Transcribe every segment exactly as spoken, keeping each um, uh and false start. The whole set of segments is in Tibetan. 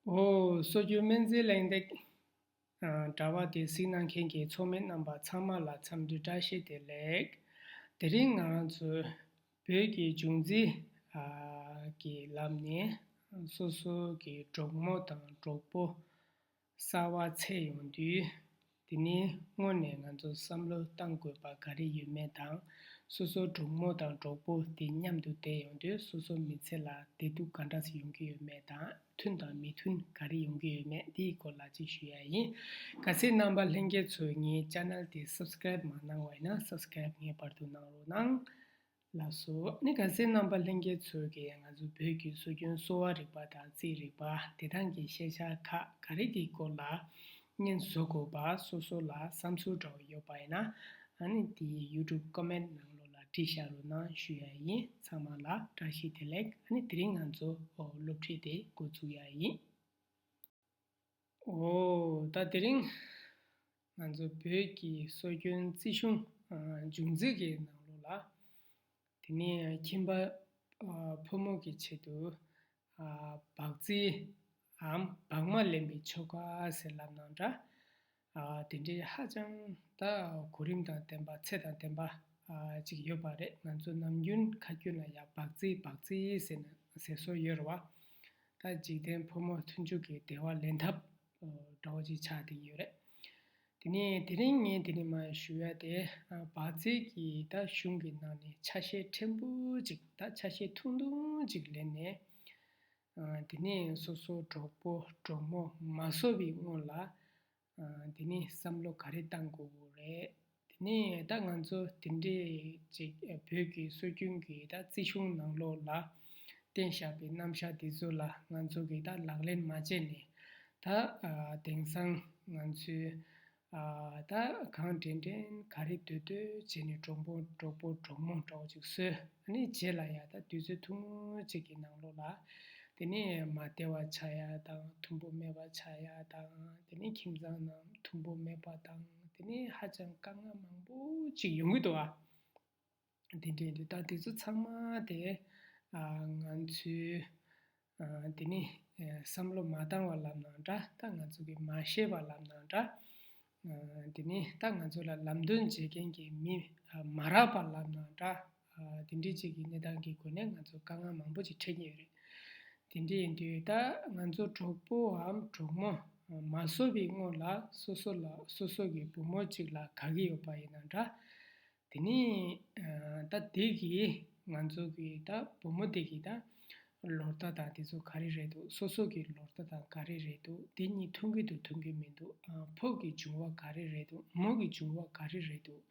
ཨོ། སྲོལ་རྒྱུན་སྨན་རྩིས་གླེང་སྟེགས། ཨ། དྲ་བ་དེ་གཟིགས་གནང་མཁན་གྱི་ཚོགས་མི་རྣམ་པ་ཚང་མ་ལ་འཚམས་འདྲི་བཀྲ་ཤིས་བདེ་ལེགས། དེ་རིང་ང་རང་ཚོས་བོད་ཀྱི་འབྱུང་རྩིས། ཨ། ཀྱི་ལམ་ནས་སོ་སོ་གི་གྲོགས་མོ་དང་གྲོགས་པོ་གསར་བ་འཚོལ་ཡོང་དུས། དེ་ནས་སྔོན་ནས་ང་ཚོ་བསམ་བློ་བཏང་དགོས་པ་ག་རེ་ཡོད་མེད་དང་། སོ་སོའི་གྲོགས་མོ་དང་གྲོགས་པོ་དེ་མཉམ་དུ་བསྡད་ཡོང་དུས་སོ་སོའི་མི་ཚེ་ལ་བདེ་སྡུག་ག་འདྲ་ཞིག་ཡོང་གི་ཡོད་མེད་དང་། མཐུན་དང་མི་མཐུན་ག་རེ་ཡོང་གི་ཡོད་མེད་འདིའི་སྐོར་ལ་ཅིག་ཞུ་ཡ་ཡིན། གལ་སྲིད་རྣམ་པ་ལྷན་རྒྱས་ཚོས་ངའི་ཆེ་ནལ་དེ་སབ་སི་ཀེ་རེབ་མ་གནང་བ་ཡིན་ན་སབ་སི་ཀེ་རེབ་ངེས་པར་དུ་གནང་རོགས་གནང་། ལགས་སོ། ཨ་ནི་གལ་སྲིད་རྣམ་པ་ལྷན་རྒྱས་ཚོས་ཀྱིས་ང་ཚོ་བོད་ཀྱི་སྲོལ་རྒྱུན་གསོ་བ་རིག་པ་དང་རྩིས་རིག་པ་དེ་དག་གི་ཤེས་བྱ་ཁག་ག་རེ་དེའི་སྐོར་ལ་སྙན་བཟོ་དགོས་པ། སོ་སོ་ལ་བསམ་ཚུལ་འདྲ་བོ་ཡོད་པ་ཡིན་ན། ཨ་ནི་དེའི་ཡུ་ཊུབ་ཀོ་མེན་ཊི་ནང་ལོགས་ལ་བྲིས་བཞག་རོགས་གནང་ཞུ་ཡ་ཡིན། ཚང་མ་ལ་བཀྲ་ཤིས་བདེ་ལེགས། ཨ་ནི་དེ་རིང་ང་ཚོ་སློབ་ཁྲིད་དེ་འགོ་འཛུགས་ཡ་ཡིན། ཨོ། ད་དེ་རིང་ང་ཚོ་བོད་ཀྱི་སྲོལ་རྒྱུན་རྩིས་གཞུང་། ཨ། འབྱུང་རྩིས་ཀྱི་ནང་ལོགས་ལ། དེ་ནས་ཁྱིམ་པ། ཨ། ཕོ་མོ་གི་ཆེད་དུ། ཨ། བག་རྩིས་འམ་བག་མ་ལེན་པའི་ཆོ་ག་ཟེར་ལབ་ན་འདྲ། ཨ། དེ་འདྲའི་ཧ་ཅང་ད་གོ་རིམ་དང་ལྡན་པ། ཚད་དང་ལྡན་པ། ཨ། ཅིག་ཡོད་པ་རེད། ང་ཚོ་ནམ་རྒྱུན་ཁ་རྒྱུན་ལ་ཡ་བག་རྩིས་བག་རྩིས་ཟེར་ན་ཟེར་སྲོལ་ཡོད་རེད་བ། ད་འཇིག་རྟེན་ཕོ་མོ་མཐུན་འཇུག་གི་བདེ་བ་ལེན་ཐབས་འདྲ་བོ་ཅིག་ཆགས་བསྡད་ཡོད་རེད། དེ་ནས་དེ་རིང་ངས་དེ་ནས་མར་ཞུ་ཡ་དེ། ཨ། བག་རྩིས་ཀྱི་ད་གཞུང་གི་ནང་ནས་ཆ་ཤས་ཕྲན་བུ་ཅིག་ད་ཆ་ཤས་ཐུང་ཐུང་ཅིག་ལེན་ནས། ཨ། དེ་ནས་སོ་སོ་གྲོགས་པོ་གྲོགས་མོ་མ་གསོ་བའི་སྔོན་ལ། ཨ། དེ་ནས་བསམ་བློ་ག་རེ་བཏང་དགོས་རེད། དེ་ནས་ད་ང་ཚོ་དེ་འདྲས་ཅིག་བོད་ཀྱི་སྲོལ་རྒྱུན་གྱི་ད་རྩིས་གཞུང་ནང་ལོགས་ལ་བསྟན་བཞག་པའི་རྣམ་གཞག་འདི་ཚོ་ལ་ང་ཚོ་གིས་ད་ལག་ལེན་མ་བྱས་ནས། ད། ཨ། དེང་སང་ང་ཚོས། ཨ། ད་གང་དྲན་དྲན་ག་རེ་འདོད་འདོད་བྱས་ནས་གྲོགས་པོ་གྲོགས་པོ་གྲོགས་མོ་འདྲ་བོ་ཅིག་བཟོས། ཨ་ནི་རྗེས་ལ་ཡ་ད་དུས་ཚོད་ཐུང་ངུ་ཅིག་གི་ནང་ལོགས་ལ། དེ་ནས་མ་བདེ་བ་ཆགས་ཡ་དང་། མཐུན་པོ་མེད་པ་ཆགས་ཡ་དང་། དེ་ནས་ཁྱིམ་ཚང་ནང་མཐུན་པོ་མེད་པ་དང་། དེ་ནས་ཧ་ཅང་དཀའ་ངལ་མང་པོ་ཅིག་ཡོང་གི་འདུག་ཨ། དེ་འདྲས་འདུག་ད་དེ་ཚོ་ཚང་མ་དེ། ཨ། ང་ཚོས། ཨ། དེ་ནས། ཨ། བསམ་བློ་མ་བཏང་བ་ལབ་ན་འདྲ། ད་ང་ཚོ་གིས་མ་ཤེས་པ་ལབ་ན་འདྲ། ཨ། དེ་ནས་ད་ང་ཚོ་ལ་ལམ་སྟོན་བྱེད་མཁན་གྱི་མི། ཨ། མ་རག་པ་ལབ་ན་འདྲ། ཨ། དེ་འདྲའི་ཅིག་གི་གནས་སྟངས་ཀྱི་སྒོ་ནས་ང་ཚོ་དཀའ་ངལ་མང་པོ་ཅིག་འཕྲད་ཀྱི་ཡོད་རེད། དེ་འདྲ་ཡིན་དུས་ད་ང་ཚོ་གྲོགས་པོའམ་གྲོགས་མོ་མ་གསོ་བའི་སྔོན་ལ་སོ་སོ་ལ་སོ་སོ་གི་བུ་མོ་ཅིག་ལ་དགའ་གི་ཡོད་པ་ཡིན་ན་འདྲ། དེ་ནས། ཨ། ད་དེ་གིས་ང་ཚོ་གི་ད་བུ་མོ་དེ་གི་ད་ལོ་ཟླ་དང་དེ་ཚོ་ག་རེ་རེད་འདུག་སོ་སོ་གི་ལོ་ཟླ་དང་ག་རེ་རེད་འདུག་དེ་གཉིས་མཐུན་གྱི་འདུག་མཐུན་གྱི་མི་འདུག་ཨ། ཕོ་གི་འབྱུང་བ་ག་རེ་རེད་འདུག་མོ་གི་འབྱུང་བ་ག་རེ་རེད་འདུག་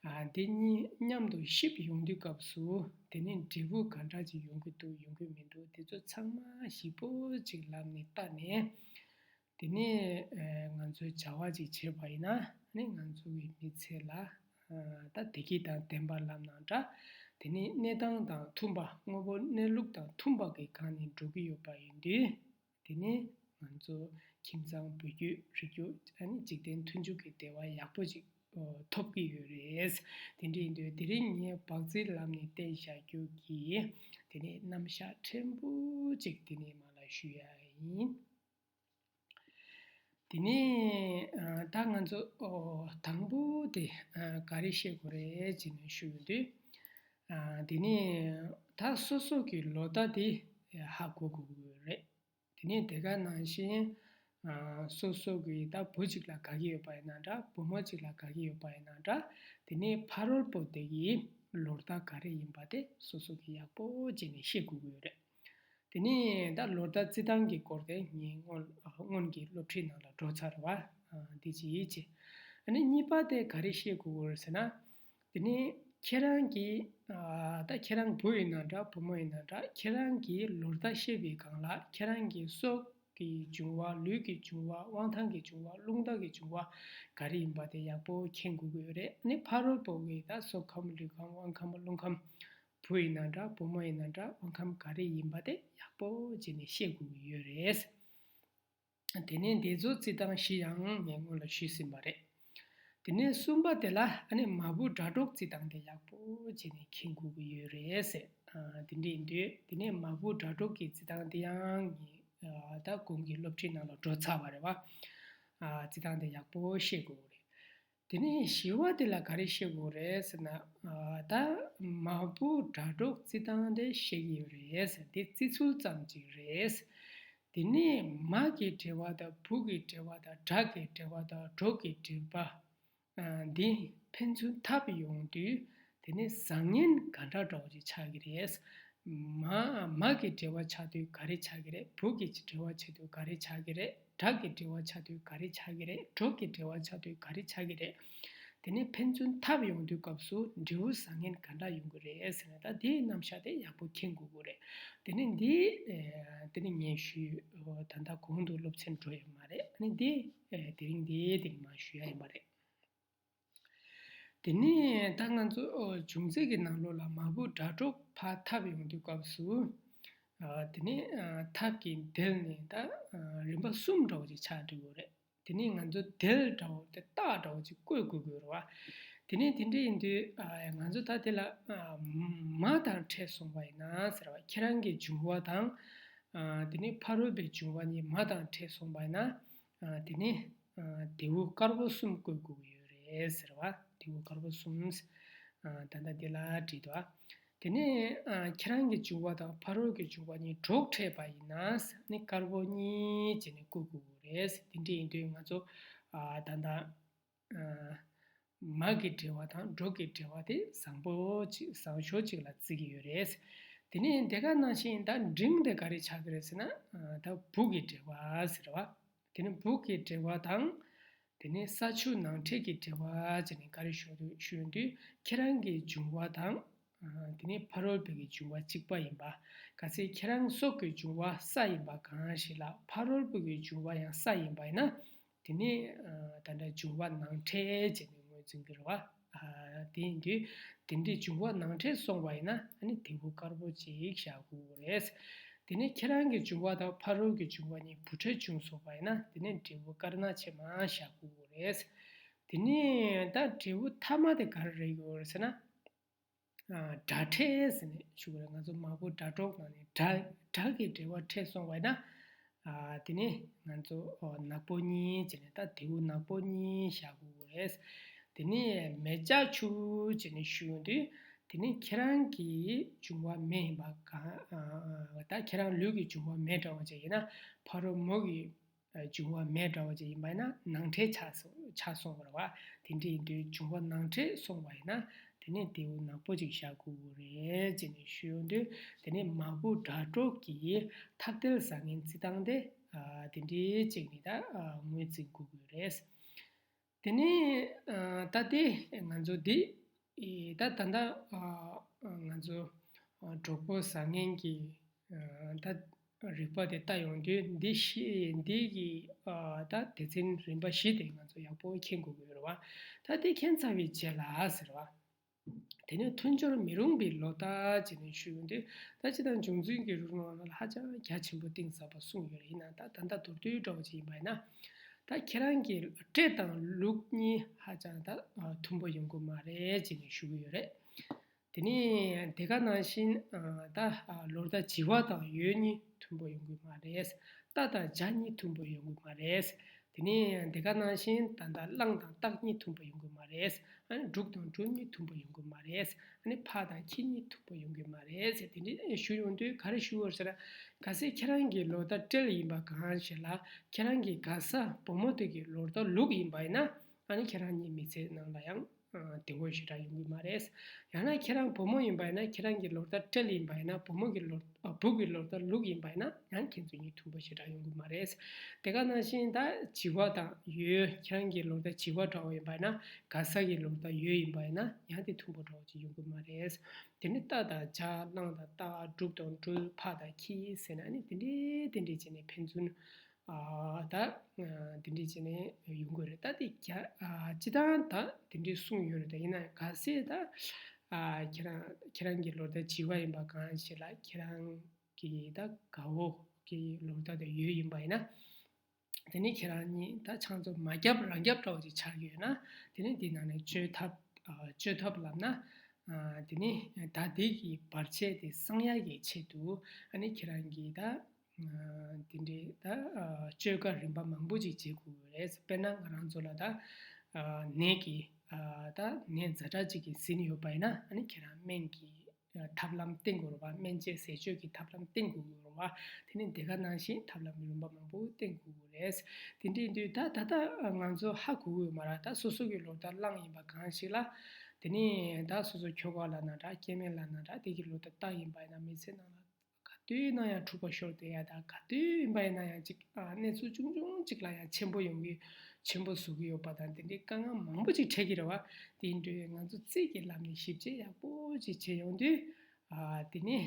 ཨ། དེ་གཉིས་མཉམ་དུ་གཤིབ་ཡོང་དུས་སྐབས་སུ་དེ་ནས་འབྲས་བུ་ག་འདྲ་ཅིག་ཡོང་གི་འདུག་ཡོང་གི་མི་འདུག་དེ་ཚོ་ཚང་མ་ཞིབ་པོ་ཅིག་ལབ་ནས་བལྟས་ནས། དེ་ནས། ཨ། ང་ཚོས་བྱ་བ་ཅིག་བྱས་པ་ཡིན་ན། ཨ་ནི་ང་ཚོ་གི་མི་ཚེ་ལ། ཨ། ད་བདེ་སྐྱིད་དང་ལྡན་པ་ལབ་ན་འདྲ། དེ་ནས་གནས་སྟངས་དང་མཐུན་པ། དངོས་པོ་གནས་ལུགས་དང་མཐུན་པ་གི་སྒང་ནས་འགྲོ་གི་ཡོད་པ་ཡིན་དུས། དེ་ནས་ང་ཚོ་ཁྱིམ་ཚང་བུ་རྒྱུད་རིགས་རྒྱུད། ཨ་ནི་འཇིག་རྟེན་མཐུན་འཇུག་གི་བདེ་བ་ཡག་པོ་ཅིག་ཐོབ་ཀྱི་ཡོད་རེད། དེ་འདྲ་ཡིན་དུས་དེ་རིང་ངས་བག་རྩིས་ལམ་ནས་བསྟན་བཞག་རྒྱུ་གི་དེ་ནས་རྣམ་གཞག་ཕྲན་བུ་ཅིག་དེ་ནས་མར་ལ་ཞུ་ཡ་ཡིན། དེ་ནས། ཨ། ད་ང་ཚོ། ཨོ། དང་པོ་དེ། ཨ། ག་རེ་ཤེས་དགོས་རེད་ཅེས་ནས་ཞུ་ཡོང་དུས། ཨ། དེ་ནས་ད་སོ་སོ་གི་ལོ་ཟླ་དེ་ཧ་གོ་དགོས་ཀྱི་ཡོད་རེད། དེ་ནས་དེ་ག་ནང་བཞིན། ཨ། སོ་སོ་གི་ད་བུ་གཅིག་ལ་དགའ་གི་ཡོད་པ་ཡིན་ན་འདྲ། བུ་མོ་གཅིག་ལ་དགའ་གི་ཡོད་པ་ཡིན་ན་འདྲ། དེ་ནས་ཕ་རོལ་པོ་དེ་གི་ལོ་ཟླ་ག་རེ་ཡིན་པ་དེ་སོ་སོ་གི་ཡག་པོ་བྱས་ནས་ཤེས་དགོས་ཀྱི་ཡོད་རེད། དེ་ནས་ད་ལོ་ཟླ་རྩི་སྟངས་ཀྱི་སྐོར་དེ་ངས་སྔོན། ཨ། སྔོན་གྱི་སློབ་ཁྲིད་ནང་ལ་འགྲོ་ཚར་བ། ཨ། འདི་ཅི་ཡིས་བྱེད། ཨ་ནི་གཉིས་པ་དེ་ག་རེ་ཤེས་དགོས་ཀྱི་ཡོད་ཟེར་ན། དེ་ནས་ཁྱེད་རང་གིས། ཨ། ད་ཁྱེད་རང་བུ་ཡིན་ན་འདྲ། བུ་མོ་ཡིན་ན་འདྲ། ཁྱེད་རང་གིས་ལོ་ཟླ་ཤེས་པའི་སྒང་ལ་ཁྱེད་རང་གི་སྲོག་གི་འབྱུང་བ། ལུས་ཀྱི་འབྱུང་བ། དབང་ཐང་གི་འབྱུང་བ། རླུང་རྟ་གི་འབྱུང་བ་ག་རེ་ཡིན་པ་དེ་ཡག་པོ་མཁྱེན་དགོས་ཀྱི་ཡོད་རེད། ཨ་ནི་ཕ་རོལ་པོ་གི་ད་སྲོག་ཁམས། ལུས་ཁམས། དབང་ཁམས། རླུང་ཁམས། བུ་ཡིན་ན་འདྲ། བུ་མོ་ཡིན་ན་འདྲ། དབང་ཁམས་ག་རེ་ཡིན་པ་དེ་ཡག་པོ་བྱས་ནས་ཤེས་དགོས་ཀྱི་ཡོད་རེད། དེ་ནས་འདི་ཚོ་རྩི་སྟངས་བཞི་ཡང་ངས་སྔོན་ལ་ཞུས་ཟིན་པ་རེད། དེ་ནས་གསུམ་པ་དེ་ལ་ཨ་ནི་མ་བུ་དགྲ་གྲོགས་རྩི་སྟངས་དེ་ཡག་པོ་བྱས་ནས་མཁྱེན་དགོས་ཀྱི་ཡོད་རེད་ཟེར། ཨ། དེ་འདྲ་ཡིན་དུས་དེ་ནས་མ་བུ་དགྲ་གྲོགས་ཀྱི་རྩི་སྟངས་དེ་ཡང་ངས་ ཨ་ད་གོང་གི་སློབ་ཁྲིད་ནང་ལ་འགྲོ་ཚར་བ་རེད་བ། ཨ་རྩི་སྟངས་དེ་ཡག་པོ་ཤེས་དགོས་རེད། དེ་ནས་བཞི་བ་དེ་ལ་ག་རེ་བཤད་དགོས་རེད་ཟེར་ན། ཨ་ད་མ་བུ་སྒྲ་སྒྲོག་རྩི་སྟངས་དེ་བཤད་ཀྱི་ཡོད་རེད་ཟེར། དེ་རྩི་ཚུལ་ཙམ་ཅིག་རེད། དེ་ནས་མ་གི་འབྲེལ་བ་དང་བུ་གི་འབྲེལ་བ་དང་སྒྲ་གི་འབྲེལ་བ་དང་སྒྲོག་གི་འབྲེལ་བ། ཨ་འདི་ཕན་ཚུན་འཐབ་ཡོང་དུས་དེ་ནས་བཟང་ངན་ག་འདྲ་འདྲ་བོ་ཅིག་ཆགས་ཀྱི་རེད། མ་མ་གི་འབྲེལ་བ་ཆགས་དུས་ག་རེ་ཆགས་ཀྱི་རེད། བུ་གི་འབྲེལ་བ་ཆགས་དུས་ག་རེ་ཆགས་ཀྱི་རེད། སྒྲ་གི་འབྲེལ་བ་ཆགས་དུས་ག་རེ་ཆགས་ཀྱི་རེད། སྒྲོག་གི་འབྲེལ་བ་ཆགས་དུས་ག་རེ་ཆགས་ཀྱི་རེད། དེ་ནས་ཕན་ཚུན་འཐབ་ཡོང་དུས་སྐབས་སུ་འབྲས་བུ་བཟང་ངན་ག་འདྲ་ཡོང་གི་རེད་ཟེར་ན། ད་དེའི་རྣམ་གཞག་དེ་ཡག་པོ་མཁྱེན་དགོས་ཀྱི་རེད། དེ་ནས་འདི་ཨེ་དེ་ནས་ངས་ཞུས། ད་ལྟ་གོང་དུ་སློབ་ཚན་འགྲོ་ཡོད་མ་རེད། ཨ་ནི་འདི་ཨེ་དེ་རིང་འདི་དེ་རིང་མར་ཞུ་ཡ་ཡིན་པ་རེད། དེ་ནས་ད་ང་ཚོ་ཨོ་འབྱུང་རྩིས་ཀྱི་ནང་ལོགས་ལ་མ་བུ་སྒྲ་སྒྲོག་ཕར་འཐབ་ཡོང་དུས་སྐབས་སུ། ཨ་དེ་ནས་ཨ་འཐབ་ཀྱི་དེ་ནས་ད་ཨ་རིམ་པ་གསུམ་འདྲ་བོ་ཅིག་ཆགས་འགྲོ་གི་རེད། དེ་ནས་ང་ཚོ་དེ་འདྲ་བོ་དེ་རྟགས་འདྲ་བོ་ཅིག་བཀོད་དགོས་ཀྱི་རེད་བ། དེ་ནས་དེ་འདྲ་ཡིན་དུས་ཨ་ང་ཚོ་ད་དེ་ལ་ཨ་མ་དང་ཕྲད་སོང་བ་ཡིན་ན་ཟེར་བ། ཁྱེད་རང་གི་འབྱུང་བ་དང་ཨ་དེ་ནས་ཕ་རོལ་པོའི་འབྱུང་བ་གཉིས་མ་དང་ཕྲད་སོང་བ་ཡིན་ན། ཨ་དེ་ནས་ཨ་དེའུ་དཀར་པོ་གསུམ་བཀོད་དགོས་ཀྱི་ཡོད་རེད་ཟེར་བ། དེའུ་དཀར་པོ་གསུམ། ཨ་ད་ལྟ་འདི་ལ་བྲིས་འདུག། ཨ་དེ་ནས་ཨ་ཁྱེད་རང་གི་འབྱུང་བ་དང་ཕ་རོལ་གྱི་འབྱུང་བ་གཉིས་འགྲོགས་འཕྲད་པ་ཡིན་ན་ནི་དཀར་པོ་གཉིས་བྱས་ནས་བཀོད་དགོས་ཀྱི་རེད། དེ་འདྲ་ཡིན་དུས་ང་ཚོ་ཨ་ད་ལྟ་ཨ་མ་གི་འབྲེལ་བ་དང་སྒྲོག་གི་འབྲེལ་བ་དེ་བཟང་པོ་ཅིག་བཟང་ཤོས་ཅིག་ལ་བརྩི་གི་ཡོད་རེད། དེ་ནས་དེ་ག་ནང་བཞིན་ད་འབྲིང་དེ་ག་རེ་ཆགས་ཀྱི་རེད་ཟེར་ན། ཨ་ད་བུ་གི་འབྲེལ་བ་ཟེར་བ། དེ་ནས་བུ་གི་འབྲེལ་བ་དང་། དེ་ནས་ས་ཆུ་ནང་འཕྲད་ཀྱི་འབྲེལ་བ་བྱས་ནས་ག་རེ་ཞུ་ཞུ་ཡོང་དུས་ཁྱེད་རང་གི་འབྱུང་བ་དང་། ཨ་དེ་ནས་ཕ་རོལ་པོ་གི་འབྱུང་བ་གཅིག་པ་ཡིན་པ། གལ་སྲིད་ཁྱེད་རང་སྲོག་གི་འབྱུང་བ་ས་ཡིན་པ་གང་ཞིག་ལ་ཕ་རོལ་པོ་གི་འབྱུང་བ་ཡང་ས་ཡིན་པ་ཡིན་ན། དེ་ནས་ཨ་ད་ལྟ་འབྱུང་བ་ནང་འཕྲད་བྱས་ནས་ངོས་འཛིན་གྱི་རེད་བ། ཨ་དེ་ཡིན་དུས་དེ་འདྲའི་འབྱུང་བ་ནང་འཕྲད་སོང་བ་ཡིན་ན་ཨ་ནི་དེའུ་དཀར་པོ་ཅིག་བཞག་དགོས་རེད། དེ་ནས་ཁྱེད་རང་གི་འབྱུང་བ་དང་ཕ་རོལ་གྱི་འབྱུང་བ་གཉིས་བུ་ཕྲད་བྱུང་སོང་བ་ཡིན་ན་དེ་ནས་འབྲས་བུ་དཀར་ནག་ཕྱེ་མ་བཞག་དགོས་རེད། དེ་ནས་ད་འབྲས་བུ་ཐ་མ་དེ་ག་རེ་རེད་ཡོད་རེད་ཟེར་ན། ཨ་སྒྲ་འཕྲད་ཟེར་ནས་ཞུ་དགོས་རེད། ང་ཚོ་མ་བུ་སྒྲ་སྒྲོག་ནང་ནས་སྒྲ་སྒྲ་གི་འབྲེལ་བ་འཕྲད་སོང་བ་ན། ཨ་དེ་ནས་ང་ཚོ་ཨོ་ནག་པོ་གཉིས་བྱས་ནས་ད་དེའུ་ནག་པོ་གཉིས་བཞག་དགོས་རེད། དེ་ནས་མེ་ལྕགས་ཆུ་བྱས་ནས་ཞུ་ཡོང་དུས་དེ་ནས་ཁྱེད་རང་གི་འབྱུང་བ་མེ་ཡིན་པ་གང་། ཨ་ད་ཁྱེད་རང་ལུས་ཀྱི་འབྱུང་བ་མེ་འདྲ་བོ་ཅིག་ཡིན་ན་ཕ་རོལ་མོ་གི་འབྱུང་བ་མེ་འདྲ་བོ་ཅིག་ཡིན་པ་ཡིན་ན་ནང་འཕྲད་ཆགས་སོ་ཆགས་སོང་བ་རེད་བ། དེ་འདྲ་ཡིན་དུས་འབྱུང་བ་ནང་འཕྲད་སོང་བ་ཡིན་ན་དེ་ནས་དེའུ་ནག་པོ་ཅིག་བཞག་དགོས་རེད་ཅེས་ནས་ཞུ་ཡོང་དུས། དེ་ནས་མ་བུ་སྒྲ་སྒྲོག་གི་ཐབས་དལ་བཟང་ངན་རྩི་སྟངས་དེ་ཨ་དེ་འདྲའི་ཅིག་ནས་ད་ཨ་ངོས་འཛིན་དགོས་ཀྱི་རེད། དེ་ནས་ཨ་ད་དེ་ང་ཚོ་འདི་ཨེ་ད་ད་ལྟ་ཨ་ང་ཚོ་ཨ་གྲོགས་པོ་བཟང་ངན་གྱི་ཨ་ད་རིག་པ་དེ་ལྟ་ཡོང་དུས་འདི་ཤེས་འདི་གི་ཨ་ད་སྡེ་ཚན་རིམ་པ་བཞི་དེ་ང་ཚོ་ཡག་པོ་མཁྱེན་དགོས་ཀྱི་ཡོད་རེད་བ། ད་དེ་མཁྱེན་ཚར་བའི་རྗེས་ལ་ཟེར་བ། དེ་ནས་མཐུན་སྦྱོར་མི་རུང་བའི་ལོ་རྟགས་བྱས་ནས་ཞུ་ཡོང་དུས། ད་སྤྱིར་བཏང་འབྱུང་རྩིས་ཀྱི་རིག་གནས་ནང་ལ་ཧ་ཅང་རྒྱ་ཆེན་པོ་གཏིང་ཟབ་པ་གསུངས་ཡོད་རེད། ཡིན་ནའང་ད་ད་ལྟ་མདོར་བསྡུས་འདྲ་བོ་ཅིག་ཡིན་པ་ཡིན་ན། ད་ཁྱེད་རང་གི་སྤྲེལ་དང་ལུག་གཉིས་ཧ་ཅང་ད་མཐུན་པོ་ཡོང་གི་མ་རེད་ཅེས་ནས་ཞུ་གི་ཡོད་རེད། དེ་ནས་དེ་ག་ནང་བཞིན་ད་ལོ་རྟགས་བྱི་བ་དང་ཡོས་གཉིས་མཐུན་པོ་ཡོང་གི་མ་རེད། རྟ་དང་བྱ་གཉིས་མཐུན་པོ་ཡོང་གི་མ་རེད། དེ་ནས་དེ་ག་ནང་བཞིན་ད་ལྟ་གླང་དང་སྟག་གཉིས་མཐུན་པོ་ཡོང་གི་མ་རེད། ཨ་ནི་འབྲུག་དང་སྦྲུལ་གཉིས་མཐུན་པོ་ཡོང་གི་མ་རེད། ཨ་ནི་ཕག་དང་ཁྱི་གཉིས་མཐུན་པོ་ཡོང་གི་མ་རེད་ཟེར། དེ་འདྲ་ཞུ་ཡོང་དུས་ག་རེ་ཞུ་བར་ཟེར་ན། གལ་སྲིད་ཁྱེད་རང་གི་ལོ་རྟགས་སྤྲེལ་ཡིན་པ་གང་ཞིག་ལ་ཁྱེད་རང་གི་དགའ་ས་བུ་མོ་དེ་གི་ལོ་རྟགས་ལུག་ཡིན་པ་ཡིན་ན། ཨ་ནི་ཁྱེད་རང་གཉིས་མི་ཚེ་ནང་ལ་ཡང་བདེ་བོ་ཞེ་དྲག་ཡོང་གི་མ་རེད། ཡང་ན་ཁྱེད་རང་བུ་མོ་ཡིན་པ་ཡིན་ན། ཁྱེད་རང་གི་ལོ་རྟགས་སྤྲེལ་ཡིན་པ་ཡིན་ན། བུ་མོ་གི་ལོ་ཨ་བུ་གི་ལོ་རྟགས་ལུག་ཡིན་པ་ཡིན་ན་ཡང་ཁྱེད་ཚོ་གཉིས་མཐུན་པོ་ཞེ་དྲག་ཡོང་གི་མ་རེད། དེ་ག་ནང་བཞིན་ད་བྱི་བ་དང་ཡོས། ཁྱེད་རང་གི་ལོ་རྟགས་བྱི་བ་འདྲ་བོ་ཡིན་པ་ཡིན་ན། དགའ་ས་གི་ལོ་རྟགས་ཡོས་ཡིན་པ་ཡིན་ན་ཡང་དེ་མཐུན་པོ་འདྲ་བོ་ཅིག་ཡོང་གི་མ་རེད། དེ་ནི་རྟ་དང་བྱ། གླང་དང་སྟག་འབྲུག་དང་སྦྲུལ། ཕག་དང་ཁྱི་ཟེར་ན་ནི་དེ་འདྲས་དེ་འདྲས་བྱས་ནས་ཕན་ཚུན་ཨ་ད་ཨ་དེ་འདྲས་བྱས་ནས་ཡོང་གི་རེད། ད་དེ་རྒྱ་ཨ་སྤྱིར་བཏང་ད་དེ་འདྲས་གསུངས་ཡོད་རེད། ད་ཡིན་ན་གལ་སྲིད་ད་ཨ་ཁྱེད་རང་ཁྱེད་རང་གི་ལོ་རྟགས་བྱི་བ་ཡིན་པ་གང་ཞིག་ལ་ཁྱེད་རང་གི་ད་དགའ་བོ་གི་ལོ་རྟགས་དེ་ཡོས་ཡིན་པ་ཡིན་ན། དེ་ནས་ཁྱེད་རང་གཉིས་ད་ཆང་ཚོ་མ་རྒྱབ་རང་རྒྱབ་འདྲ་བོ་ཅིག་ཆགས་ཡོད་ན། དེ་ནས་དེ་ནང་ནས་བཅོས་ཐབས་ཨ་བཅོས་ཐབས་ལབ་ན། ཨ་དེ་ནས་ད་དེ་གི་བར་ཆད་དེ་སངས་ཡག་གི་ཆེད་དུ་ཨ་ནི་ཁྱེད་རང་གིས་ད་ དེ་འདྲའི་ད་བཅོས་ཁ་རིམ་པ་མང་པོ་ཅིག་བྱེད་དགོས་ཀྱི་རེད། དཔེར་ན་ང་རང་ཚོ་ལ་ད་ནད་ཀྱི་ད་ནད་ཛ་དྲག་ཅིག་གིས་ཟིན་ཡོད་པ་ཡིན་ན། ཨ་ནི་ཁྱེད་རང་སྨན་གྱི་ཐབས་ལམ་བསྟེན་དགོས་རེད་བ། སྨན་དཔྱད་ཟས་སྤྱོད་ཀྱི་ཐབས་ལམ་བསྟེན་དགོས་ཀྱི་རེད་བ། དེ་ནི་དེ་ག་ནང་བཞིན་ཐབས་ལམ་རིམ་པ་མང་པོ་བསྟེན་དགོས་ཀྱི་རེད། དེ་འདྲ་ཡིན་དུས་ད་ད་ལྟ་ང་ཚོ་ཧ་གོ་གི་ཡོད་མ་རེད། ད་སོ་སོ་གི་ལོ་ལྟར་བླངས་ཡིན་པ་གང་ཞིག་ལ། དེ་ནི་ད་སོ་སོ་ཁྱོ་ག་ལབ་ན་འདྲ། སྐྱེ་དམན་ལབ་ན་འདྲ། དེ་གི་ལོ་ལྟར་བལྟས་ཡིན་པ་ཡིན་ན། མི་ཚེ་ནང་ལ་ག་དུས་ན་ཡང་འཁྲུག་པ་ཤོར་བསྡད་ཡ་དང་། ག་དུས་ཡིན་པ་ཡིན་ན་ཡང་ཅིག་ཨ་གནས་ཚུལ་ཆུང་ཆུང་ཅིག་ལ་ཡང་ཆེན་པོ་ཡོང་གི། ཆེན་པོ་བཟོ་གི་ཡོད་པ་དང་། དེ་འདྲའི་དཀའ་ངལ་མང་པོ་ཅིག་འཕྲད་ཀྱི་རེད་བ། དེ་ཡིན་དུས་ང་ཚོ་རྩིས་ཀྱི་ལམ་ནས་ཞིབ་དཔྱད་ཡག་པོ་ཅིག་བྱས་ཡོང་དུས། ཨ་དེ་ནི་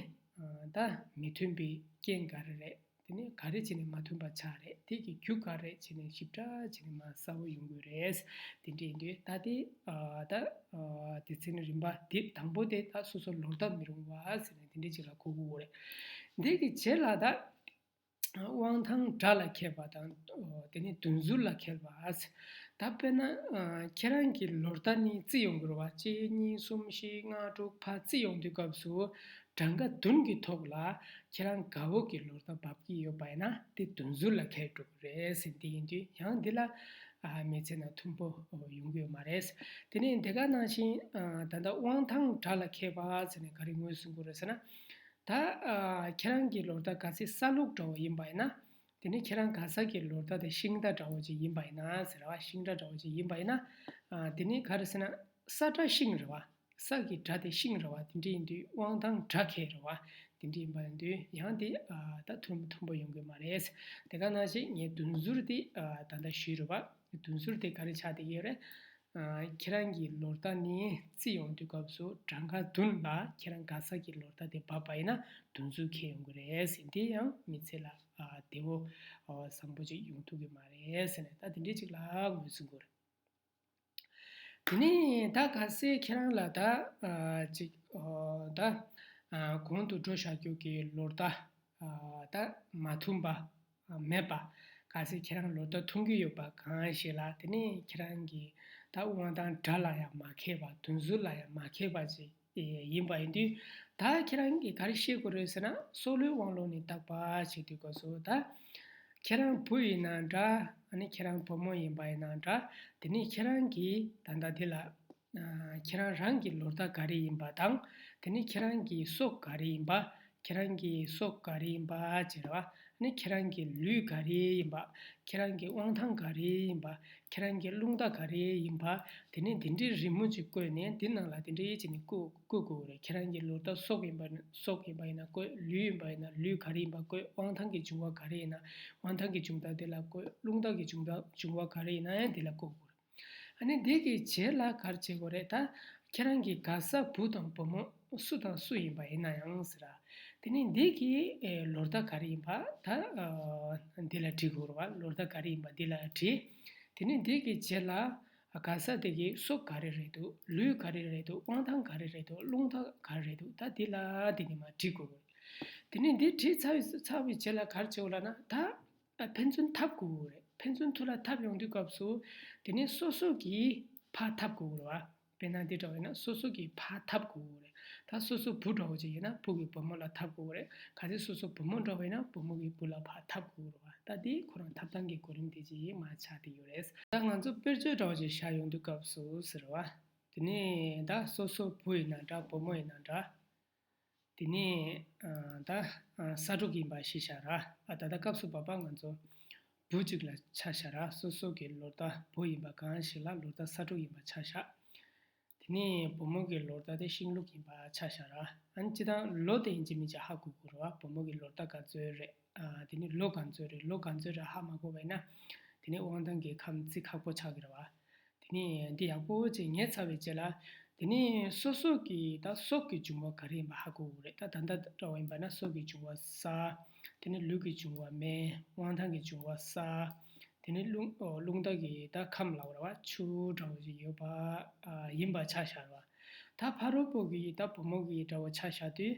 ཨ་ད་མི་མཐུན་པའི་རྐྱེན་ག་རེ་རེད། དེ་ནི་ག་རེ་བྱས་ནས་མ་མཐུན་པ་ཆགས་རེད། དེ་གི་རྒྱུ་ག་རེ་བྱས་ནས་ཞིབ་ཕྲ་བྱས་ནས་མར་གསལ་པོ་ཡོང་དགོས་རེད། དེ་འདྲ་ཡིན་དུས་ད་དེ་ཨ་ད་ཨ་སྡེ་ཚན་རིམ་པ་དེ་དང་པོ་དེ་ད་སོ་སོ་ལོ་ལྟར་མི་རུང་བ་ཟེར་ནས་དེ་འདྲ་ཅིག་ལ་གོ་དགོས་རེད། འདི་གི་རྗེས་ལ་ད་དབང་ཐང་དགྲ་ལ་མཁས་པ་དང་། དེ་ནས་དུད་འགྲོ་ལ་མཁས་པ། ད་དཔེར་ན་ཨ་ཁྱེད་རང་གི་ལོ་ལྟར་ནི་རྩིས་ཡོང་གི་རེད་བ། གཅིག་གཉིས་གསུམ་བཞི་ལྔ་དྲུག་ཕར་རྩིས་ཡོང་དུས་སྐབས་སུ། གྲངས་ཀ་བདུན་གྱི་ཐོག་ལ་ཁྱེད་རང་དགའ་བོ་གི་ལོ་ལྟར་བབས་ཀྱི་ཡོད་པ་ཡིན་ན། དེ་དུད་འགྲོ་ལ་མཁས་འགྲོ་གི་རེད་ཟེར། དེ་ཡིན་དུས་ཡང་འདི་ལ་ཨ་མི་ཚེ་ན་མཐུན་པོ་ཡོང་གི་ཡོད་མ་རེད། དེ་ནས་དེ་ག་ནང་བཞིན་ཨ་ད་ལྟ་དབང་ཐང་དགྲ་ལ་མཁས་པ་ཟེར་ནས་ག་རེ་ངོས་ཟིན་དགོས་རེད་ཟེར་ན། ད་ཨ་ཁྱེད་རང་གི་ལོ་ལྟར་གལ་སྲིད་ས་ལུག་འདྲ་བོ་ཡིན་པ་ཡིན་ན། དེ་ནས་ཁྱེད་རང་ག་ས་གི་ལོ་ལྟར་དེ་ཤིང་རྟ་འདྲ་བོ་ཅིག་ཡིན་པ་ཡིན་ན་ཟེར་བ། ཤིང་རྟ་འདྲ་བོ་ཅིག་ཡིན་པ་ཡིན་ན། ཨ་དེ་ནས་ག་རེ་ཟེར་ན། ས་དགྲ་ཤིང་རེད་བ། ས་གི་དགྲ་དེ་ཤིང་རེད་བ། དེ་འདྲ་ཡིན་དུས་དབང་ཐང་དགྲ་མཁས་རེད་བ། དེ་འདྲ་ཡིན་པ་ཡིན་དུས་ཡང་དེ་ཨ་ད་མཐུན་མཐུན་པོ་ཡོང་གི་མ་རེད། དེ་ག་ནང་བཞིན་ངས་དུད་འགྲོ་དེ་ཨ་ད་ལྟ་ཞུས་རེད་བ། དུད་འགྲོ་དེ་ག་རེ་ཆགས་བསྡད་ཡོད་རེད། ཨ་ཁྱེད་རང་གི་ལོ་ལྟར་ནི་རྩིས་ཡོང་དུས་སྐབས་སུ་གྲངས་ཀ་བདུན་ལ་ཁྱེད་རང་ག་ས་གི་ལོ་ལྟར་དེ་བབས་པ་ཡིན་ན་དུད་འགྲོ་མཁས་ཡོང་གི་རེད་ཟེར། དེ་ཡང་མི་ཚེ་ལ་ཨ་བདེ་བོ་ཨ་བཟང་པོ་ཅིག་ཡོང་ཐུབ་ཀྱི་མ་རེད་ཟེར་ནས། ད་དེ་འདྲ་ཅིག་ལ་ངོས་འཛིན་དགོས་རེད། དེ་ནས་ད་གལ་སྲིད་ཁྱེད་རང་ལ་ད་ཨ་ཅིག་ཨ་ད་ཨ་གོང་དུ་འགྲོ་བཞག་རྒྱུ་གི་ལོ་ལྟར་ཨ་ད་མ་མཐུན་པ་ཨ་མེད་པ། གལ་སྲིད་ཁྱེད་རང་ལོ་ལྟར་མཐུན་གྱི་ཡོད་པ་གང་ཞིག་ལ། དེ་ནས་ཁྱེད་རང་གི་ད་དབང་ཐང་དགྲ་ལ་ཡང་མ་མཁས་པ། དུད་འགྲོ་ལ་ཡང་མ་མཁས་པ་ཅིག་ཡིན་པ་ཡིན་དུས། ད་ཁྱེད་རང་གིས་ག་རེ་ཤེས་དགོས་རེད་ཟེར་ན། སྲོག་བླུའི་དབང་ལུང་ནས་བརྟག་པ་བྱེད་དུས་སྐབས་སུ། ད་ཁྱེད་རང་བུ་ཡིན་ན་འདྲ། ཨ་ནི་ཁྱེད་རང་བུ་མོ་ཡིན་པ་ཡིན་ན་འདྲ། དེ་ནས་ཁྱེད་རང་གིས་ད་ལྟ་འདི་ལ་ཨ་ཁྱེད་རང་རང་གི་ལོ་ལྟར་ག་རེ་ཡིན་པ་དང་། དེ་ནས་ཁྱེད་རང་གི་སྲོག་ག་རེ་ཡིན་པ། ཁྱེད་རང་གི་སྲོག་ག་རེ་ཡིན་པ་ཅེས་རེད་བ། ཨ་ནི་ཁྱེད་རང་གི་ལུས་ག་རེ་ཡིན་པ། ཁྱེད་རང་གི་དབང་ཐང་ག་རེ་ཡིན་པ། ཁྱེད་རང་གི་རླུང་རྟ་ག་རེ་ཡིན་པ། དེ་ནས་འདི་འདྲའི་རི་མོ་ཅིག་བཀོད་ནས་འདི་ནང་ལ་དེ་འདྲའི་ཡིད་ཆེས་ནས་བཀོད་བཀོད་དགོས་རེད། ཁྱེད་རང་གི་ལོ་ལྟར་སྲོག་ཡིན་པ་ན་སྲོག་ཡིན་པ་ཡིན་ན་བཀོད། ལུས་ཡིན་པ་ཡིན་ན་ལུས་ག་རེ་ཡིན་པ་བཀོད། དབང་ཐང་གི་འབྱུང་བ་ག་རེ་ཡིན་ན་དབང་ཐང་གི་འབྱུང་རྟགས་དེ་ལ་བཀོད། རླུང་རྟ་གི་འབྱུང་རྟགས་འབྱུང་བ་ག་རེ་ཡིན་ན་ཡང་དེ་ལ་བཀོད་དགོས་རེད། ཨ་ནི་འདི་གི་རྗེས་ལ་ག་རེ་བྱེད་དགོས་རེད། ད་ཁྱེད་རང་གི་ག་ས་བུ་དང་བུ་མོ་སུ་དང་སུ་ཡིན་པ་ཡིན་ན་ཡང་ཟེར། དེ་ནས་འདི་གི་ཨེ་ལོ་ལྟར་ག་རེ་ཡིན་པ་ད་ཨ་འདི་ལ་བྲིས་དགོས་རེད་བ། ལོ་ལྟར་ག་རེ་ཡིན་པ་འདི་ལ་བྲིས། དེ་ནས་འདི་གི་རྗེས་ལ་ག་ས་དེ་གི་སྲོག་ག་རེ་རེད་འདུག་ལུས་ག་རེ་རེད་འདུག་དབང་ཐང་ག་རེ་རེད་འདུག་རླུང་རྟ་ག་རེ་རེད་འདུག་ད་འདི་ལ་འདི་ནས་མར་བྲིས་དགོས་རེད། དེ་ནས་འདི་བྲིས་ཚར་བའི་ཚར་བའི་རྗེས་ལ་ག་རེ་བྱེད་དགོས་ལབ་ན། ད་ཨ་ཕན་ཚུན་འཐབ་དགོས་རེད། ཕན་ཚུན་ཐུགས་ལ་འཐབ་ཡོང་དུས་སྐབས་སུ་དེ་ནས་སོ་སོ་གིས་ཕར་འཐབ་དགོས་རེད་བ། དཔེར་ན་འདི་འདྲ་བ་ཡིན་ན་སོ་སོ་གིས་ཕར་འཐབ་དགོས་རེད། ད་སོ་སོ་བུ་འདྲ་བོ་ཅིག་ཡིན་ན་བུ་གིས་བུ་མོ་ལ་འཐབ་དགོས་རེད། གལ་སྲིད་སོ་སོ་བུ་མོ་འདྲ་བོ་ཡིན་ན་བུ་མོ་གིས་བུ་ལ་ཕར་འཐབ་དགོས་རེད་བ། ད་འདི་ཁོ་རང་འཐབ་སྟངས་ཀྱི་གོ་རིམ་དེ་ཅིག་མར་ཆགས་བསྡད་ཡོད་རེད། ད་ང་ཚོ་དཔེར་བརྗོད་འདྲ་བོ་ཅིག་བཞག་ཡོང་དུས་སྐབས་སུ་ཟེར་བ། དེ་ནས་ད་སོ་སོ་བུ་ཡིན་ན་འདྲ། བུ་མོ་ཡིན་ན་འདྲ། དེ་ནས་ཨ་ད་ཨ་ས་དྲུག་ཡིན་པ་ཞིག་བཞག་ར། ཨ་ད་ལྟ་སྐབས་སུ་བབ་པ་ང་ཚོ་བུ་གཅིག་ལ་ཆ་བཞག་ར། སོ་སོ་གི་ལོ་ལྟར་བུ་ཡིན་པ་གང་ཞིག་ལ་ལོ་ལྟར་ས་དྲུག་ཡིན་པ་ཆ་བཞག་དེ་ནས་བུ་མོ་གི་ལོ་ལྟར་དེ་ཤིང་ལུག་ཡིན་པ་ཆ་བཞག་ར། ཨ་ནི་སྤྱིར་བཏང་ལོ་དེ་ཡིན་གཅིག་མིན་གཅིག་ཧ་གོ་དགོས་རེད་བ། བུ་མོ་གི་ལོ་ལྟར་ག་ཚོད་རེད། ཨ་དེ་ནས་ལོ་ག་ཚོད་རེད། ལོ་ག་ཚོད་རེད་ཧ་མ་གོ་བ་ཡིན་ན། དེ་ནས་དབང་ཐང་གི་ཁམས་བརྩི་ཁག་པོ་ཆགས་ཀྱི་རེད་བ། དེ་ནས་འདི་ཡག་པོ་ཅིག་ངེས་ཚར་བའི་རྗེས་ལ། དེ་ནས་སོ་སོ་གི་ད་སྲོག་གི་འབྱུང་བ་ག་རེ་ཡིན་པ་ཧ་གོ་དགོས་རེད། ད་ད་ལྟ་འདྲ་བ་ཡིན་པ་ན་སྲོག་གི་འབྱུང་བ་ས། དེ་ནས་ལུས་ཀྱི་འབྱུང་བ་མེ། དབང་ཐང་གི་འབྱུང་བ་ས། དེ་ནས་རླུང་ཨོ་རླུང་རྟ་གི་ད་ཁམས་ལབ་ར་བ། ཆུ་འདྲ་བོ་ཅིག་ཡོད་པ་ཨ་ཡིན་པ་ཆ་བཞག་ར་བ། ད་ཕ་རོལ་པོ་གི་ད་བུ་མོ་གི་འདྲ་བོ་ཆ་བཞག་དུས།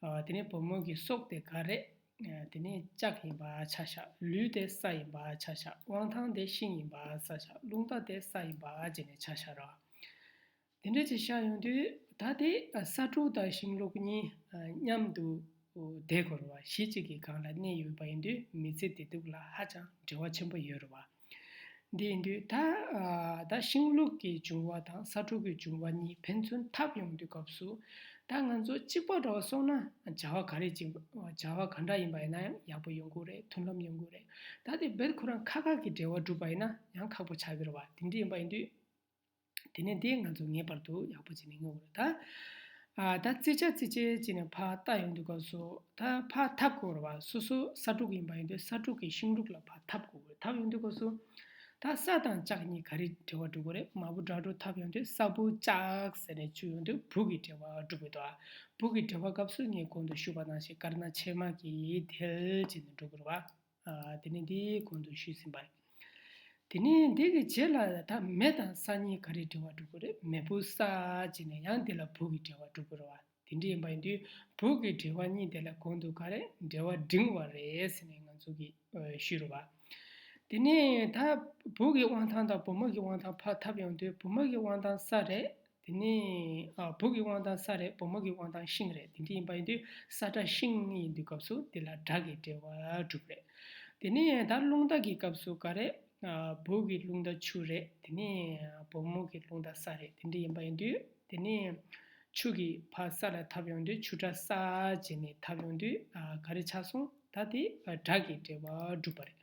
ཨ་དེ་ནས་བུ་མོ་གི་སྲོག་དེ་ག་རེད། ཨ་དེ་ནས་ལྕགས་ཡིན་པ་ཆ་བཞག་ལུས་དེ་ས་ཡིན་པ་ཆ་བཞག་དབང་ཐང་དེ་ཤིང་ཡིན་པ་ཆ་བཞག་རླུང་རྟ་དེ་ས་ཡིན་པ་བྱས་ནས་ཆ་བཞག་ར། དེ་འདྲ་ཅིག་བཞག་ཡོང་དུས་ད་དེ་ཨ་ས་དྲུག་དང་ཤིང་ལུག་གཉིས་ཨ་མཉམ་དུ་ བསྡད་དགོས་རེད་བ། གཞི་གཅིག་གི་སྒང་ལ་གནས་ཡོད་པ་ཡིན་དུས་མི་ཚེ་བདེ་སྡུག་ལ་ཧ་ཅང་འབྲེལ་བ་ཆེན་པོ་ཡོད་རེད་བ། འདི་ཡིན་དུས་ད་ཨ་ད་ཤིང་ལུག་གི་འབྱུང་བ་དང་ས་འབྲུག་གི་འབྱུང་བ་གཉིས་ཕན་ཚུན་འཐབ་ཡོང་དུས་སྐབས་སུ། ད་ང་ཚོ་གཅིག་པ་འདྲ་བ་སོང་ན་བྱ་བ་ག་རེ་ཅིག་བྱ་བ་ག་འདྲ་ཡིན་པ་ཡིན་ན་ཡང་ཡག་པོ་ཡོང་གི་རེད། མཐུན་ལམ་ཡོང་གི་རེད། ད་དེ་རྦད་ཁོ་རང་ཁ་ཁ་གི་འབྲེལ་བ་གྲུབ་པ་ཡིན་ན་ཡང་ཁག་པོ་ཆགས་ཀྱི་རེད་བ། དེ་འདྲ་ཡིན་པ་ཡིན་དུས། དེ་ནས་འདི་ང་ཚོ་ངེས་པར་དུ་ཡག་པོ་བྱས་ནས་ངེས་དགོས་རེད་ད། ཨ་ད་རྩེ་ཆ་རྩེ་ཆ་བྱས་ནས་ཕར་ལྟ་ཡོང་དུས་སྐབས་སུ་ད་ཕར་འཐབ་དགོས་རེད་བ། སོ་སོ་ས་འབྲུག་ཡིན་པ་ཡིན་དུས་ས་འབྲུག་གི་ཤིང་ལུག་ལ་ཕར་འཐབ་དགོས་རེད། འཐབ་ཡོང་དུས་སྐབས་སུ་ད་ས་དང་ལྕགས་གཉིས་ག་རེ་འབྲེལ་བ་འགྲོ་གི་རེད། མ་བུ་དགྲ་གྲོགས་འཐབ་ཡོང་དུས་ས་བུ་ལྕགས་ཟེར་ནས་བཅུག་ཡོང་དུས་བུ་གི་འབྲེལ་བ་འགྲོ་གི་འདུག། ཨ་བུ་གི་འབྲེལ་བ་སྐབས་སུ་ངས་གོང་དུ་ཞུས་པ་ནང་བཞིན་དཀར་ནག་ཕྱེ་མ་གི་དལ་བྱས་ནས་འགྲོ་གི་རེད་བ། ཨ་དེ་ནས་འདི་གོང་དུ་ཞུས་ཟིན་པ་རེད། དེ་ནས་འདི་གི་རྗེས་ལ་ད་མེ་དང་ས་གཉིས་ག་རེ་འབྲེལ་བ་འགྲོ་གི་རེད། མེ་བུ་ས་བྱས་ནས་ཡང་འདི་ལ་བུ་གི་འབྲེལ་བ་འགྲོ་གི་རེད་བ། དེ་འདྲ་ཡིན་པ་ཡིན་དུས་བུ་གི་འབྲེལ་བ་གཉིས་དེ་ལ་གོང་དུ་ག་རེ་འབྲེལ་བ་འབྲིང་བ་རེད་ཟེར་ནས་ང་ཚོ་གིས་ཨ་ཞུས་རེད་བ། དེ་ནས་ད་བུ་གི་དབང་ཐང་དང་བུ་མོ་གི་དབང་ཐང་ཕར་འཐབ་ཡོང་དུས་བུ་མོ་གི་དབང་ཐང་ས་རེད། དེ་ནས་ཨ་བུ་གི་དབང་ཐང་ས་རེད། བུ་མོ་གི་དབང་ཐང་ཤིང་རེད། དེ་འདྲ་ཡིན་པ་ཡིན་དུས་ས་དགྲ་ཤིང་ཡིན་དུས་སྐབས་སུ་དེ་ལ་དགྲ་གི་འབྲེལ་བ་གྲུབ་རེད། དེ་ནས་ད་རླུང་རྟ་གི་སྐབས་སུ་ག་རེད། ཨ་བུ་གི་རླུང་རྟ་ཆུ་རེད། དེ་ནས་བུ་མོ་གི་རླུང་རྟ་ས་རེད། དེ་འདྲ་ཡིན་པ་ཡིན་དུས་དེ་ནས་ཆུ་གི་ཕར་ས་ལ་འཐབ་ཡོང་དུས་ཆུ་དགྲ་ས་བྱས་ནས་འཐབ་ཡོང་དུས་ཨ་ག་རེ་ཆགས་སོང་། ད་དེ་དགྲ་གི་འབྲེལ་བ་གྲུབ་པ་རེད།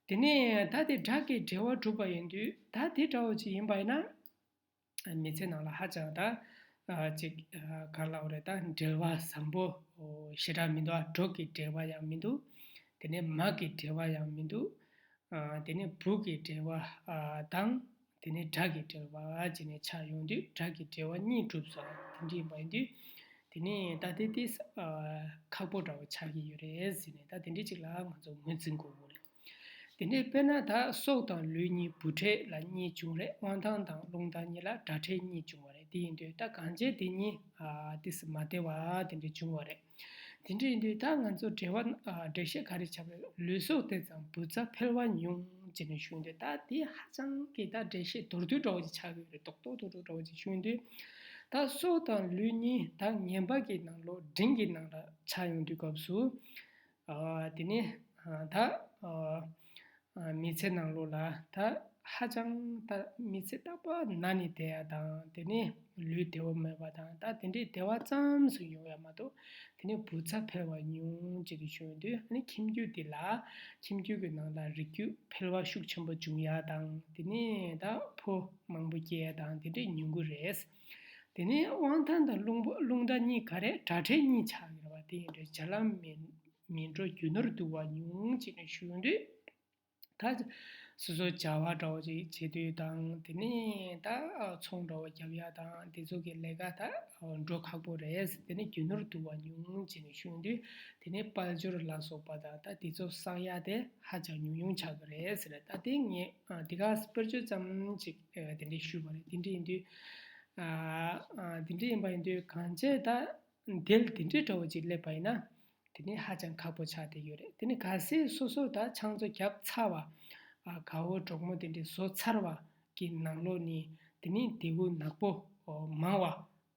དེ་ནས་ད་དེ་དགྲ་གི་འབྲེལ་བ་གྲུབ་པ་ཡིན་དུས་ད་དེ་འདྲ་བོ་ཅིག་ཡིན་པ་ཡིན་ན། མི་ཚེ་ནང་ལ་ཧ་ཅང་ད་ཨ་ཅིག་ཨ་ག་རེ་ལབ་དགོས་རེད། ད་འབྲེལ་བ་བཟང་པོ་ཞེ་དྲག་མི་འདུག། ཨ་གྲོགས་ཀྱི་འབྲེལ་བ་ཡང་མི་འདུག། དེ་ནས་མ་གི་འབྲེལ་བ་ཡང་མི་འདུག། ཨ་དེ་ནས་བུ་གི་འབྲེལ་བ་ཨ་དང་དེ་ནས་དགྲ་གི་འབྲེལ་བ་བྱས་ནས་ཆགས་ཡོང་དུས་དགྲ་གི་འབྲེལ་བ་གཉིས་གྲུབ་སོང་། དེ་འདྲ་ཡིན་པ་ཡིན་དུས་དེ་ནས་ད་དེ་དེ་ཨ་ཁག་པོ་འདྲ་བོ་ཆགས་ཀྱི་ཡོད་རེད་ཟེར་ནས་ད་དེ་འདྲ་ཅིག་ལ་ང་ཚོ་ངོས་འཛིན་དགོས་ཀྱི་རེད། དེ་ནས་དཔེར་ན་ད་སྲོག་དང་ལུས་གཉིས་བུ་འབྲེལ་ལ་གཉིས་བྱུང་རེད། དབང་ཐང་དང་རླུང་རྟ་གཉིས་ལ་དགྲ་འབྲེལ་གཉིས་བྱུང་བ་རེད། དེ་ཡིན་དུས་ད་གང་བྱས་དེ་གཉིས་ཨ་ཏིས་མ་བདེ་བ་དེ་འདྲ་བྱུང་བ་རེད། དེ་འདྲ་ཡིན་དུས་ད་ང་ཚོ་འགྲེལ་བ་ཨ་འགྲེལ་བཤད་ག་རེ་བྱ་བ་རེད། ལུས་སྲོག་དེ་ཙམ་བུ་ཚ་འཕེལ་བ་ཉུང་ཅེས་ནས་ཞུས་དུས་ད་དེ་ཧ་ཅང་གི་ད་འགྲེལ་བཤད་མདོར་བསྡུས་འདྲ་བོ་ཅིག་ཆགས་ཀྱི་ཡོད་རེད། རྡོག་རྡོག་རྡོག་རྡོག་འདྲ་བོ་ཅིག་ཞུས་དུས་ད་སྲོག་དང་ལུས་གཉིས་ད་ངན་པ་གི་ནང་ལོགས་འབྲིང་གི་ནང་ལ་ཆགས་ཡོང་དུས་སྐབས་སུ། ཨ་དེ་ནས་ཨ་ད་ཨ་ཨ་མི་ཚེ་ནང་ལོགས་ལ་ད་ཧ་ཅང་ད་མི་ཚེ་རྟག་པར་ན་ནས་བསྡད་ཡ་དང་། དེ་ནས་ལུས་བདེ་བོ་མེད་པ་དང་། ད་དེ་འདྲའི་བདེ་བ་ཙམ་ཞིག་ཡོང་ཡ་མ་གཏོགས་དེ་ནས་བུ་ཚ་འཕེལ་བ་ཉུང་ཅེས་ཞུ་ཡོང་དུས། ཨ་ནི་ཁྱིམ་རྒྱུད་འདི་ལ་ཁྱིམ་རྒྱུད་ཀྱི་ནང་ལ་རིགས་རྒྱུད་འཕེལ་བ་ཤུགས་ཆེན་པོ་འབྱུང་ཡ་དང་། དེ་ནས་ད་ཕོ་མང་པོ་སྐྱེ་ཡ་དང་དེ་འདྲའི་ཉུང་གི་རེད། དེ་ནས་དབང་ཐང་དང་རླུང་པོ་རླུང་རྟ་གཉིས་ག་རེ་དགྲ་འབྲེལ་གཉིས་ཆགས་ཀྱི་རེད་བ། དེ་ཡིན་དུས་བྱ་ལམ་མི་མི་འགྲོ་རྒྱུ་ནོར་བསྡུ་བ་ཉུང་ཅེས་ནས་ཞུ་ཡོང་དུས། ད་སོ་སོ་བྱ་བ་འདྲ་བོ་ཅིག་བྱེད་དུས་དང་། དེ་ནས་ད་ཚོང་འདྲ་བོ་རྒྱབ་ཡ་དང་དེ་ཚོ་གི་ལས་ཀ་ད་འགྲོ་ཁག་པོ་རེད། དེ་ནས་རྒྱུ་ནོར་བསྡུ་བ་ཉུང་ཅེས་ནས་ཞུ་ཡོང་དུས། དེ་ནས་དཔལ་འབྱོར་ལ་སོགས་པ་དང་ད་དེ་ཚོ་བསགས་ཡ་དེ་ཧ་ཅང་ཉུང་ཉུང་ཆགས་ཀྱི་རེད་ཟེར། ད་དེ་ངས་ཨ་དེ་ག་དཔེར་བརྗོད་ཙམ་ཅིག་ཨ་དེ་འདྲས་ཞུས་པ་རེད། དེ་འདྲས་ཡིན་དུས་ཨ་ཨ་དེ་འདྲས་ཡིན་པ་ཡིན་དུས་གང་བྱས་ད་དེ་དེ་འདྲས་འདྲ་བོ་ཅིག་སླེབས་པ་ཡིན་ན། དེ་ནི་ཧ་ཅང་ཁག་པོ་ཆགས་བསྡད་ཡོད་རེད། དེ་ནི་གལ་སྲིད་སོ་སོ་ད་ཆང་ཚོ་བརྒྱབ་ཚར་བ། ཨ་དགའ་བོ་གྲོགས་མོ་དེ་འདྲས་བཟོ་ཚར་བ་གི་ནང་ལོགས་ནས་དེ་ནི་དེ་གུ་ནག་པོ་མང་བ།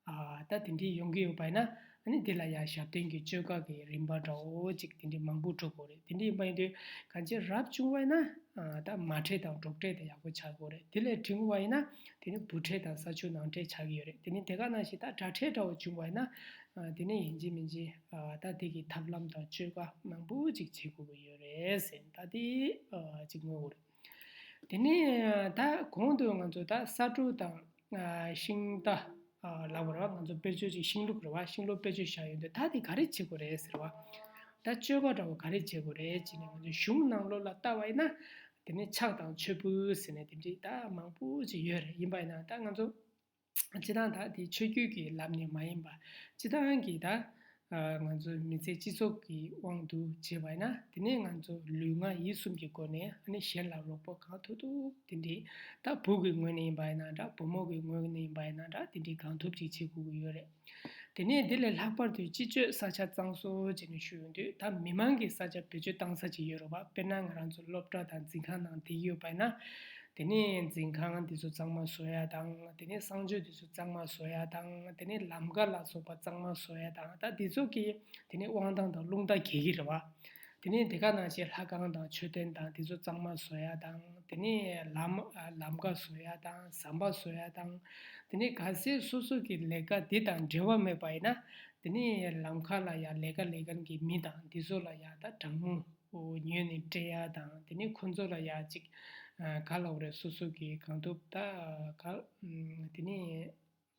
ཨ་ད་དེ་འདྲས་ཡོང་གི་ཡོད་པ་ཡིན་ན། ཨ་ནི་དེ་ལ་ཡང་ཞབས་བརྟན་གྱི་བཅོས་ཀ་གི་རིམ་པ་འདྲ་བོ་ཅིག་དེ་འདྲས་མང་པོ་འགྲོ་དགོས་རེད། དེ་འདྲས་ཡིན་པ་ཡིན་དུས་གང་ཅི་རབ་བྱུང་བ་ཡིན་ན། ཨ་ད་མ་འཕྲད་དང་གྲོགས་འཕྲད་དེ་ཡག་པོ་ཆགས་དགོས་རེད། དེ་ལས་འབྲིང་བ་ཡིན་ན་དེ་ནི་བུ་འཕྲད་དང་ས་ཆུ་ནང་འཕྲད་ཆགས་ཀྱི་ཡོད་རེད། དེ་ནི་དེ་ག་ནང་བཞིན་ད་དགྲ་འཕྲད་འདྲ་བོ་བྱུང་བ་ཡིན་ན། ཨ་དེ་ནི་ཡིན་གཅིག་མིན་གཅིག་ཨ་ད་དེ་གི་ཐབས་ལམ་དང་བཅོས་ཀ་མང་པོ་ཅིག་བྱེད་དགོས་ཀྱི་ཡོད་རེད་ཟེར། ད་དེ་ཨ་ཅིག་ངོ་བོ་རེད། དེ་ནས་ད་གོང་དུ་ང་ཚོ་ད་ས་འབྲུག་དང་ཨ་ཤིང་རྟ་ཨ་ལབ་པ་རེད་བ། ང་ཚོ་དཔེར་བརྗོད་ཅིག་ཤིང་ལུག་རེད་བ། ཤིང་ལུག་དཔེར་བརྗོད་བཞག་ཡོད་འདུག། ད་དེ་ག་རེ་བྱེད་དགོས་རེད་ཟེར་བ། ད་བཅོས་ཀ་འདྲ་བོ་ག་རེ་བྱེད་དགོས་རེད་ཅེས་ནས་ང་ཚོ་གཞུང་ནང་ལོགས་ལ་ལྟ་བ་ཡིན་ན། དེ་ནས་ཕྱག་དང་མཆོད་འབུལ་ཟེར་ནས་དེ་འདྲའི་ད་མང་པོ་ཅིག་ཡོད་རེད། ཡིན་པ་ཡིན་ན་ད་ང་ཚོ་སྤྱི་བཏང་ད་དེ་ཆོས་བརྒྱུད་ཀྱི་ལམ་ནས་མ་ཡིན་པ། སྤྱི་བཏང་གི་ད་ཨ་ང་ཚོ་མི་ཚེ་སྤྱི་ཚོགས་ཀྱི་དབང་དུ་བྱས་པ་ཡིན་ན། དེ་ནས་ང་ཚོ་ལུས་ངག་ཡིད་གསུམ་གྱི་སྒོ་ནས་ཨ་ནི་གཞན་ལ་རོགས་པ་གང་ཐུབ་ཐུབ་དེ་འདྲའི། ད་བུ་གི་ངོས་ནས་ཡིན་པ་ཡིན་ན་འདྲ། བུ་མོ་གི་ངོས་ནས་ཡིན་པ་ཡིན་ན་འདྲ། དེ་འདྲའི་གང་ཐུབ་ཅིག་བྱེད་དགོས་ཀྱི་ཡོད་རེད། དེ་ནས་དེ་ལས་ལྷག་པར་དུ་སྤྱི་སྤྱོད་ས་ཆ་གཙང་བཟོ་བྱས་ནས་ཞུ་ཡོང་དུས། ད་མི་མང་གི་ས་ཆ་བེད་སྤྱོད་བཏང་ས་ཅིག་ཡོད་རེད་བ། དཔེར་ན་ང་རང་ཚོ་སློབ་གྲྭ་དང་འཛིན་ཁང་ནང་བསྡད་ཡོད་པ་ཡིན་ན། དེ་ནས་འཛིན་ཁང་འདི་ཚོ་གཙང་མ་བཟོ་ཡ་དང་། དེ་ནས་གསང་སྤྱོད་འདི་ཚོ་གཙང་མ་བཟོ་ཡ་དང་། དེ་ནས་ལམ་ཀ་ལ་སོགས་པ་གཙང་མ་བཟོ་ཡ་དང་། ད་འདི་ཚོ་གི་དེ་ནས་དབང་ཐང་དང་རླུང་རྟ་གྱེས་ཀྱི་རེད་བ། དེ་ནས་དེ་ག་ནང་བཞིན་ལྷ་ཁང་དང་མཆོད་རྟེན་དང་འདི་ཚོ་གཙང་མ་བཟོ་ཡ་དང་། དེ་ནས་ལམ་ལམ་ཀ་བཟོ་ཡ་དང་། ཟམ་པ་བཟོ་ཡ་དང་། དེ་ནས་གལ་སྲིད་སོ་སོ་གི་ལས་ཀ་འདི་དང་འབྲེལ་བ་མེད་པ་ཡིན་ན། དེ་ནས་ལམ་ཁ་ལ་ཡ་ལས་ཀ་ལས་མཁན་གྱི་མི་དང་འདི་ཚོ་ལ་ཡ་ད་དྲང་མོ་ཉོས་ནས་སྤྲད་ཡ་དང་། དེ་ནས་ཁོ་ཚོ་ལ་ཡ་ཅིག་ག་ལབ་དགོས་རེད། སོ་སོ་གི་གང་ཐུབ་ད་ག་དེ་ནས་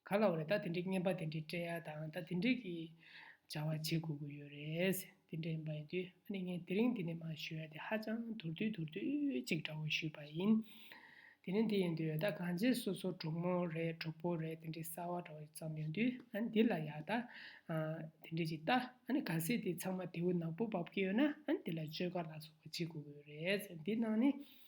ག་ལབ་དགོས་རེད། ད་དེ་འདྲའི་རྔན་པ་དེ་འདྲའི་སྤྲད་ཡ་དང་། ད་དེ་འདྲའི་གི་བྱ་བ་བྱེད་དགོས་ཀྱི་ཡོད་རེད། དེ་འདྲ་ཡིན་པ་ཡིན་དུས། ཨ་ནི་ངས་དེ་རིང་འདི་ནས་མར་ཞུ་ཡ་དེ་ཧ་ཅང་མདོར་བསྡུས་མདོར་བསྡུས་ཅིག་འདྲ་བོ་ཞུས་པ་ཡིན། དེ་ནས་དེ་ཡིན་དུས་ད་གང་ཅི་སོ་སོ་གྲོགས་མོ་རེད། གྲོགས་པོ་རེད། དེ་འདྲའི་གསར་པ་འདྲ་བོ་ཙམ་ཡོང་དུས། ཨ་ནི་འདི་ལ་ཡ་ད་དེ་འདྲ་ཅིག་ལྟ། ཨ་ནི་གལ་སྲིད་དེ་ཚང་མ་བདེ་པོ་ནག་པོ་བབས་ཀྱི་ཡོད་ན། ཨ་ནི་འདི་ལ་བཅོས་ཁ་ལ་སོགས་པ་བྱེད་དགོས་ཀྱི་ཡོད་རེད། འདི་ནང་ནས་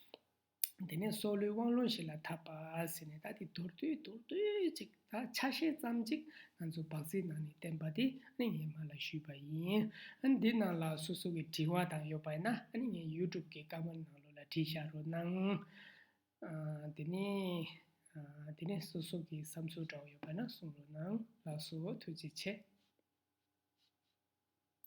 དེ་ནས་སྲོག་བླུའི་དབང་ལུང་ཞིག་ལ་འཐབ་པ་ཟེར་ནས། ད་དེ་མདོར་བསྡུས་མདོར་བསྡུས་ཅིག་ད་ཆ་ཤས་ཙམ་ཅིག་ང་ཚོ་བག་ཚིག་ནང་ནས་བསྟན་པ་དེ་ཨ་ནི་ངས་མར་ལ་ཞུས་པ་ཡིན། ཨ་ནི་འདི་ནང་ལ་སོ་སོ་གི་དྲི་བ་དང་ཡོད་པ་ཡིན་ན། ཨ་ནི་ངའི་ཡུ་ཊུབ་གི་ཀ་མེན་ཊི་ནང་ལོགས་ལ་བྲིས་བཞག་རོགས་གནང་། ཨ་དེ་ནས་ཨ་དེ་ནས་སོ་སོ་གི་བསམ་ཚུལ་འདྲ་བོ་ཡོད་པ་ན་གསུང་རོགས་གནང་། ལགས་སོ། ཐུགས་རྗེ་ཆེ།